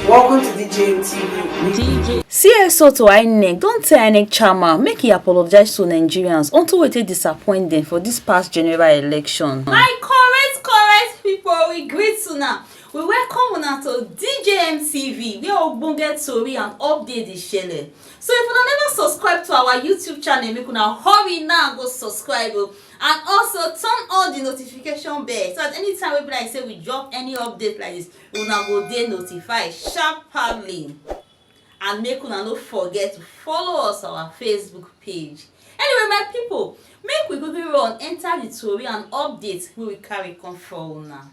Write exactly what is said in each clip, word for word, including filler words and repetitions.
Welcome to D J M T V. D J C S O to INEC don tell INEC chairman make he apologize to Nigerians unto wey take disappoint dem for this past general election. My correct correct people, we greet una. We welcome una to D J M T V, where ogbonge tori and update dey shele. So if una never subscribe to our YouTube channel, make una hurry now go subscribe o. And also turn on the notification bell so that anytime we be like say we drop any update like this, una go dey notified sharply. And make una no forget to follow us our Facebook page. Anyway, my people, make we quickly run enter the tori and update wey we carry come for una.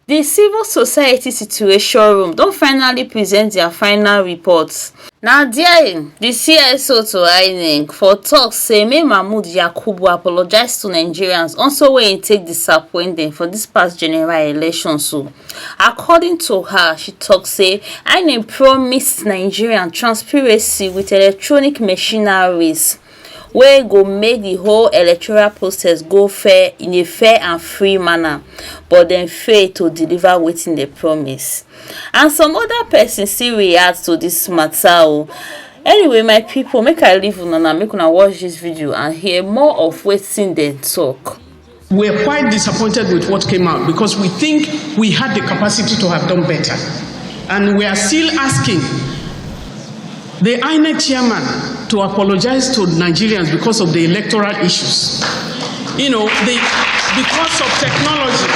The civil society situation room don finally present their final report. Na there the C S O to INEC for talk say make Mahmood Yakubu apologize to Nigerians also wey he take disappoint dem for this past general election. So according to her, she talk say INEC promised Nigerians transparency with electronic machineries wey go make the whole electoral process go fair in a fair and free manner, but dem fail to deliver wetin dem promise. And some other person still react to this matter o. Anyway, my people, make I leave una now, make una watch this video and hear more of wetin dem talk. We're quite disappointed with what came out because we think we had the capacity to have done better. And we are still asking the INEC chairman to apologize to Nigerians because of the electoral issues. You know, the, because of technology,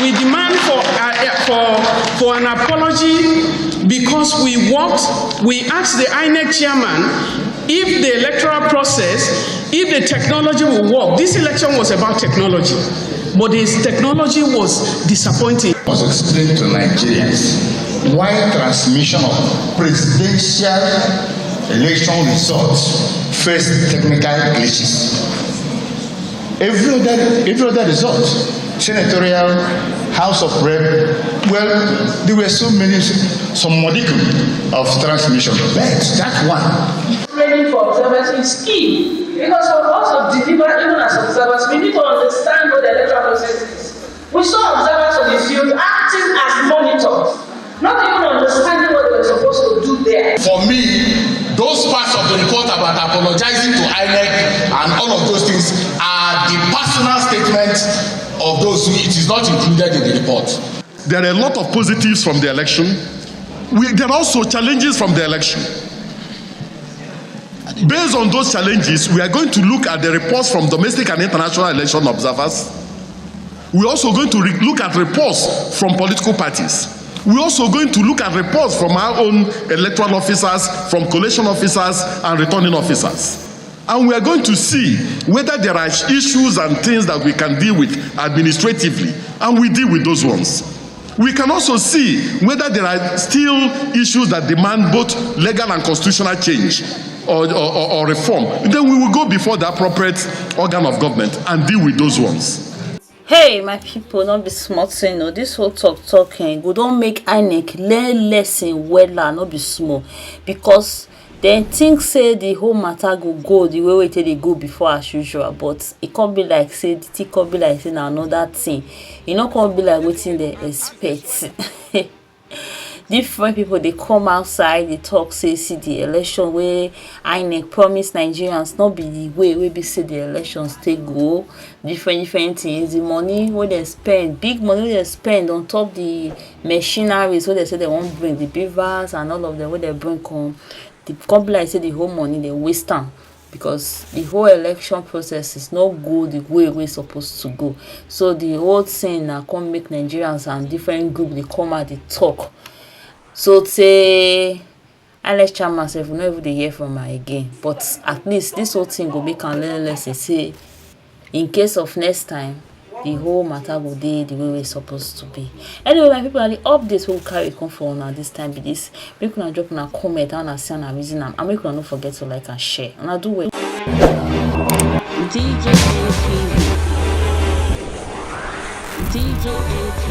we demand for, uh, for, for an apology because we worked, we asked the INEC chairman if the electoral process, if the technology will work. This election was about technology, but this technology was disappointing. Must explain to Nigerians why transmission of presidential election results faced technical glitches. Every other, every other result, senatorial, House of Rep, well, there were so many, some modicum of transmission, but that one training for observers is key because for us to deliver even as observers, we need to understand what the electoral process is. We saw observers on the field acting as monitors, not even understanding what they were supposed to do there. For me, those parts of the report about apologizing to INEC and all of those things are the personal statement of those who, it is not included in the report. There are a lot of positives from the election. We, there are also challenges from the election. Based on those challenges, we are going to look at the reports from domestic and international election observers. We're also going to re- look at reports from political parties. We're also going to look at reports from our own electoral officers, from collation officers, and returning officers. And we are going to see whether there are issues and things that we can deal with administratively, and we deal with those ones. We can also see whether there are still issues that demand both legal and constitutional change or, or, or, or reform. Then we will go before the appropriate organ of government and deal with those ones. Hey, my people, no be small thing o. This whole talk talk eh, go don make INEC learn lesson wella, no be small, because dem think say the whole matter go go the way wey e take dey go before as usual, but e come be like say the thing come be like say na another thing. E no come be like wetin dem expect. Different people dey come outside dey talk say see the election wey INEC promise Nigerians no be the way wey be say the elections take go. Different different things, the money wey dem spend, big money wey dem spend on top the machineries wey dem say dem wan bring, the beavers and all of them wey dem bring come, the come be like say the whole money dem waste am, because the whole election process is no go the way wey e suppose to go. So the whole thing na come make Nigerians and different group dey come out dey talk. So tey INEC chairman sef, we no even dey hear from am again. But at least this whole thing go make am learn lesson say in case of next time, the whole matter go dey the way wey e suppose to be. Anyway, my people, na the update wey we carry come for una this time be this. Make una drop una comment, how una see and reason am, and make una no forget to like and share. Una do well. D J A P V. D J A P V.